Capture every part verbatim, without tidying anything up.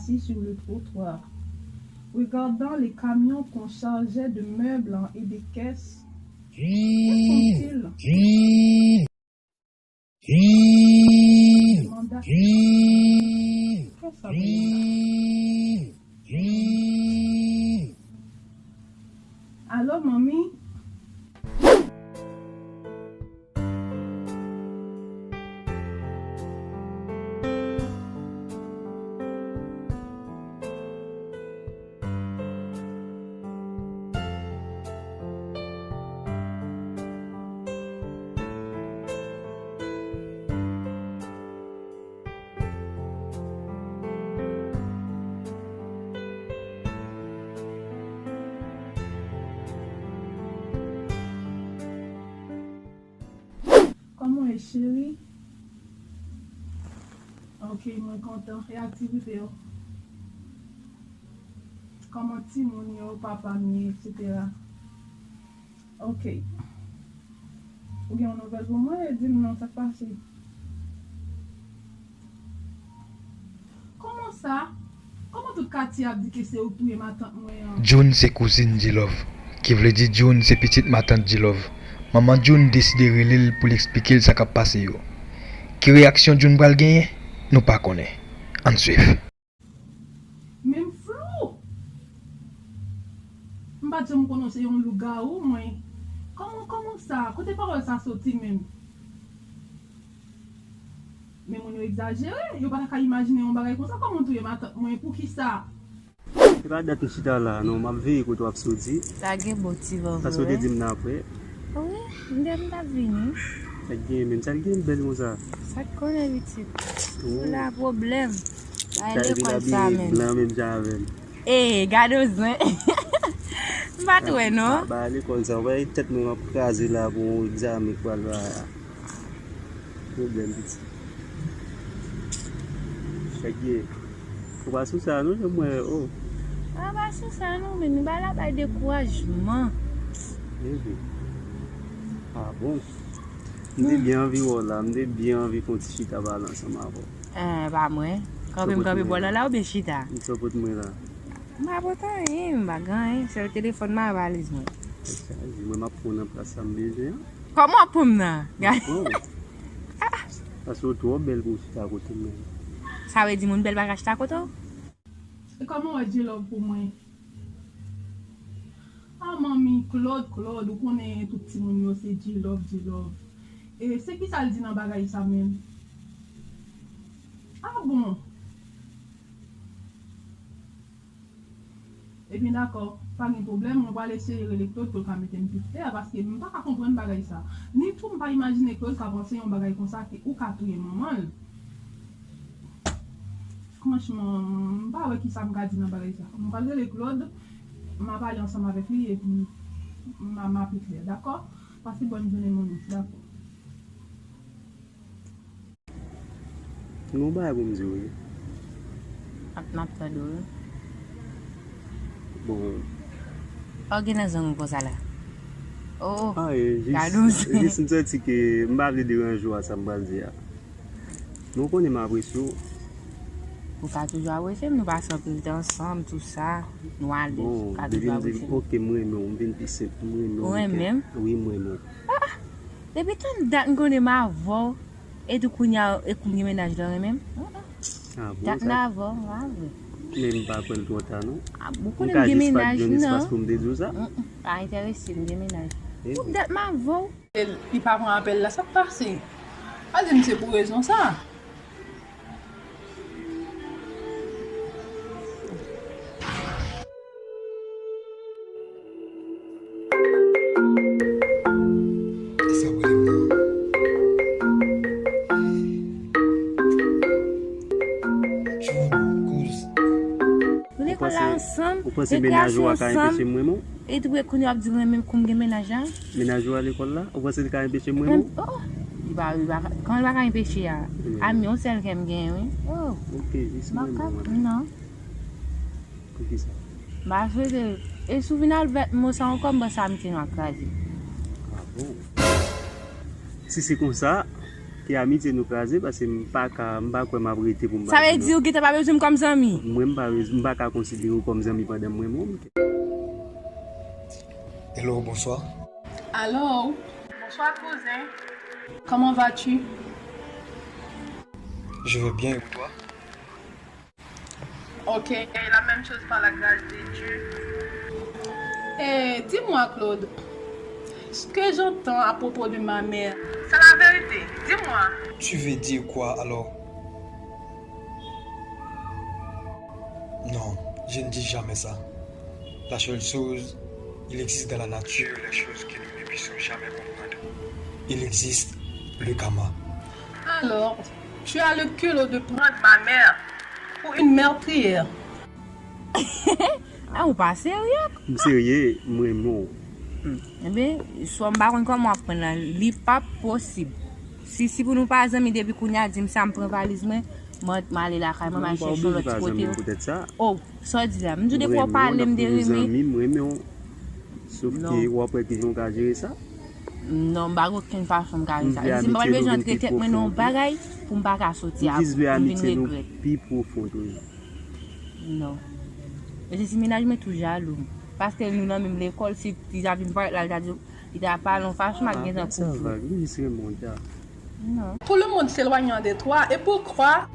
assis sur le trottoir, regardant les camions qu'on chargeait de meubles et de caisses. Que font-ils? Manda. Kisa sa vle la? Alo, manmi? Kòman w ye, cheri? Ok, mwen kontan. E aktivite yo? Kòman timoun yo, papa m ye, etsetera? Ok. Ou gen yon nouvèl pou mwen? Di m non, sa k pase? Kòman sa? Kòman tout katye ap di ke se ou k touye matant mwen an? June se kouzin Djilove, ki vle di June se pitit matant Djilove. Manman June deside rele l pou l eksplike l sa k ap pase yo. Ki reyaksyon June pral genyen? Nou pa konnen. Ann swiv. Men m flou! M pa t janm konnen w se yon lougawou, mwen. Kòman, kòman sa? Kote pawòl sa soti menm? Men moun yo egzajere, yo pa ta ka imajine yon bagay konsa. Kòman w touye matant mwen? Poukisa? Se pa dat m chita la, non, m ap veye kote w ap soti. Sa gen bon ti vòvò. Paske w te di m nan apre. Wi, m te, m t ap vini. Sa k gen menm, sa k gen bèl konsa? Sa k konnen pitit? Oh. Ou la pwoblèm. Bay lekòl sa menm. Blan menm jan avè m. Ee, gade w zen. M pa t wè non. Ba lekòl sa, w wè tèt mwen m ap kraze la pou yon egzamen k pral la. Pwoblèm piti. Sa k gen? Ou pa sou sa non, jan m wè, oh. A pa sou sa non, men nou ba la bay dekourajman. Epi. A bon. M te byen anvi wè w la, m te byen anvi fè yon ti chita pale ansanm avè w. Eh, pa mwen. Kanpe m kanpe bò nan la oubyen chita? M sa pot mwen la. M pa pot anyen, m pa gen anyen. Sèl telefòn mwen ak valiz mwen. Sa di mwen m ap pran nan plas sa m bezwen an. Kòman w ap pran m nan? Gade. Paske w twò bèl pou w chita kote m nan. Sa vle di moun bèl pa ka chita kote w? E kòman w wè Djilove pou mwen? A manmi, Claude, Claude, ou konnen tout timoun yo se Djilove, Djilove. E se kisa l di nan bagay sa menm? A bon? Ebyen dakò, pa gen pwoblèm, mwen pral eseye rele Claude pou l ka mete m pi klè, paske m pa ka konprann bagay sa. Ni tou m pa imajine Claude ka panse yon bagay konsa ke ou ka touye manman l. Franchman, m pa wè kisa m ka di nan bagay sa. Mwen pral rele Claude, m a pale ansanm avèk li epi m a, m a pi klè, dakò? Pase bòn jounen manmi, dakò. M gen yon bagay pou m di w, wi. Ap, m ap tande w, wi. Bon. Ou gen nan zong ou konsa la? Oh, oh. Anyen, jis, gade w zen. Jis m santi ke m pa vle deranje w a sa m pral di a. Men w konnen m apresye w. Ou ka toujou apresye m, nou pase anpil tan ansanm, tou sa. Nou alèz, ou ka toujou apresye m. Bon, depi m di, ok, m renmen w, m vin pi senp, m renmen w. Ou renmen m? Wi, m renmen w. Ah! Depi tann dat m konnen m avè w, epi kounye a, e kounye mennaj la renmen m. Ah, bon, dat m avè w, pa vre. Men m pa kwè l twò ta, non. Ah, ou konnen m gen mennaj, non. M ka jis pa t jwenn espas pou m te di w sa. Mm, mm, pa enterese, m gen mennaj. Tout dat m avè w. Li pa pran apèl la, sa k pase? Pa di m se pou rezon sa. Sa pwoblèm nan. June, kouz. Nou lekòl la ansanm, rekreasyon ansanm. Ou panse mennaj ou a ka anpeche m renmen w? E tou kounye w ap di renmen m kou m gen mennaj la? Mennaj ou a lekòl la? Ou panse li ka anpeche m renmen w? Oh, li pa, li pa ka, kòman li pa ka anpeche a? Ami, yon sèl kè m genyen, wi. Oh. Ok, jis mwen, mwen. Non. Poukisa? M pa swete. E si w vin al vèt mo sa ankò, m panse amiti nou ap kraze. Ah bon? Si se konsa, E amitye nou kraze, paske m pa ka, m pa kwè m ap rete pou m pa... Sa vle di ou gentan pa bezwen m kòm zanmi? Mwen, m pa, m pa ka konsidere w kòm zanmi pandan m renmen w. Hello, bonsoir. Allô? Bonsoir, cousin. Comment vas-tu? Je vais bien, et toi? Ok, et la même chose par la grâce de Dieu. Eh, dis-moi, Claude, ce que j'entends à propos de ma mère, c'est la vérité. Dis-moi. Tu veux dire quoi alors? Non, je ne dis jamais ça. La seule chose, il existe dans la nature les choses que nous ne puissions jamais comprendre. Il existe le karma. Alors, tu as le culot de prendre ma mère pour une meurtrière. Ah, ou pa serye? M serye, m renmen w. Hmm. Ebyen, swa m pa konn kòman w ap pran nan, li p ap posib. Si, si pou nou pa zanmi depi kounye a, di m sa, m pran valiz mwen, m, m ale lakay mwen, m al chèche yon lòt ti kote. Non, m pa oblije pa zanmi w poutèt sa. Oh, sa w di la? M di w depi w pale m de renmen. M renmen w, sòf ke w ap wè kijan w ka jere sa. Non, m pa gen okenn fason m ka jere sa. Si m pa bezwen antre tèt mwen nan yon bagay pou m pa ka soti a, m vin regrèt. M vle amitye nou pi pwofon toujou. Non. E se si mennaj mwen tou jalou. Paske nou nan menm lekòl, si li ta vin parèt la, li ta di, li ta pale yon fason, m ap gentan kouvri. Sa va, li jis renmen w, ta. Non. Tout le monde s'éloignant de toi, et pourquoi?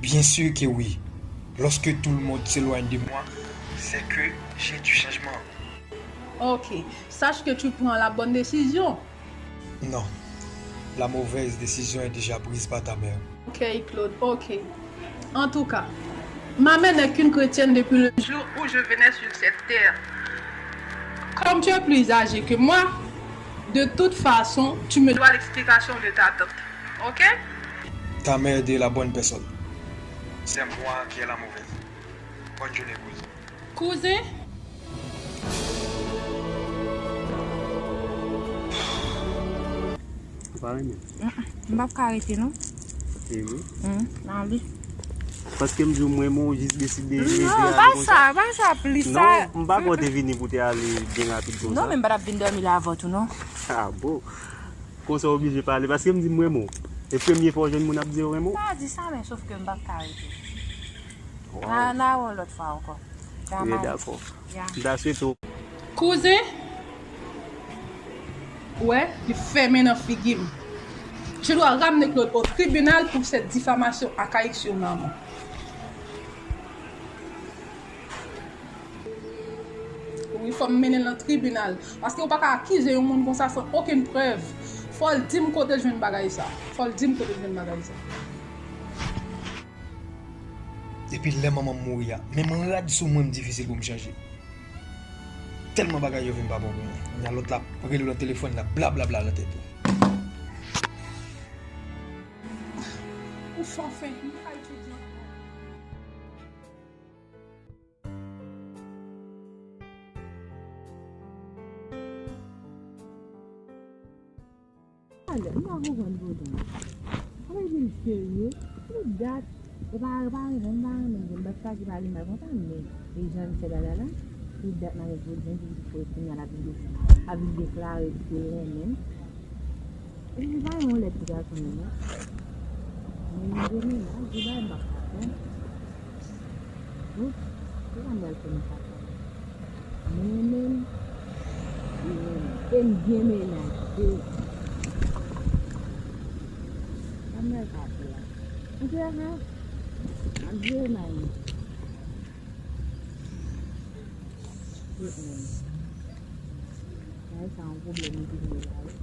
Bien sûr que oui. Lorsque tout le monde s'éloigne de moi, c'est que j'ai du changement. Ok. Sache que tu prends la bonne décision. Non. La mauvaise décision est déjà prise par ta mère. Ok, Claude, ok. En tout cas, ma mère n'est qu'une chrétienne depuis le jour où je venais sur cette terre. Comme tu es plus âgé que moi, de toute façon, tu me dois l'explication de ta tante. Ok? Ta mère était la bonne personne. C'est moi qui est la mauvaise. Bonne journée, cousin. Kouzen? Ou pa renmen? Mm, mm. M p ap ka rete, non. Serye? Mm, ale. Paske m di w m renmen w, ou jis deside leve ale konsa? Non, pa sa, pa sa plis. Non, m pa kwè w te vini pou te ale byen rapid konsa. Non, men m pa t ap vin dòmi la avè w tou, non. Ah bon? Konsa w oblije pale, paske m di m renmen w. E premye fwa w jwenn moun ap di yo renmen w? M pa di sa, men sòf ke m p ap ka rete. Wow. N a, n a wè w lòt fwa ankò. Wi, dakò. Ya. M ta swete w. Kouzen, ou wè, li fèmen nan figi m. Je dois ramener Claude au tribunal pour cette diffamation archaïque sur maman. Wi, fò m mennen l nan tribinal. Paske ou pa ka akize yon moun konsa san okenn prèv. Fò l di m kote l jwenn bagay sa. Fò l di m kote l jwenn bagay sa. Depi lè manman m mouri a, menm rad sou mwen m difisil pou m chanje. Tèlman bagay yo vin pa bon pou mwen. Kounya lòt la ap rele w nan telefòn, l ap blablabla nan tèt ou. Ou fò fè, m pa etidye ankò. Alè, m pa konprann pwoblèm. Sa vle di l serye? Pou dat, ou pa, ou pa renmen m, m pa renmen m, m pa t ka di pale mal konsa, men e jan l fè bagay la, pou dat m avèk pwoblèm, pou, pou kounye a l ap vin, ap vin deklare li te renmen m. E li pa yon lèt pou gason menm, non. Men li gen mennaj, li bay m pa konprann. Bon, se sa m pral fè nan sa. Mwen menm, mwen menm, e m gen mennaj, e sa m pral fè la. Antoulèka, m ap jere may mwen. Kot mwen? Bagay sa yon pwoblèm li vin ye la, wi.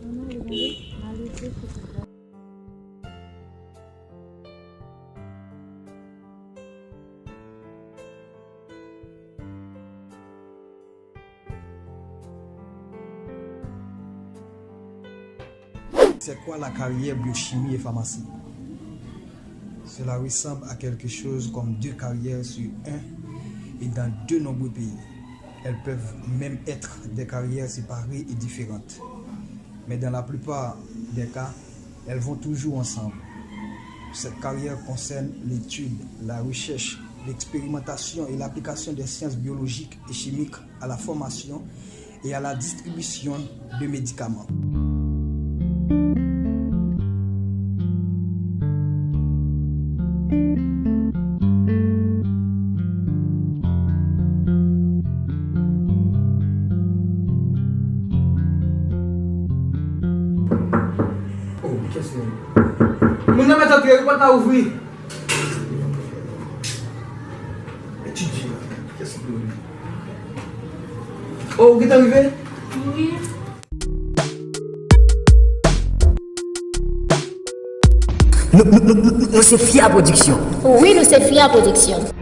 Ann ale, tande, m ale chèche pou C'est quoi la carrière biochimie et pharmacie? Cela ressemble à quelque chose comme deux carrières sur un et dans de nombreux pays. Elles peuvent même être des carrières séparées et différentes. Mais dans la plupart des cas, elles vont toujours ensemble. Cette carrière concerne l'étude, la recherche, l'expérimentation et l'application des sciences biologiques et chimiques à la formation et à la distribution de médicaments. Oh, kiyès se? Moun nan mèt antre wi, pòt la ouvri. Etidye la. Kiyès ki ouvri? Oh, ou gentan rive? Nou, nou, nou, nou, nou se Fia Pwodiksyon. Wi, nou se Fia Pwodiksyon.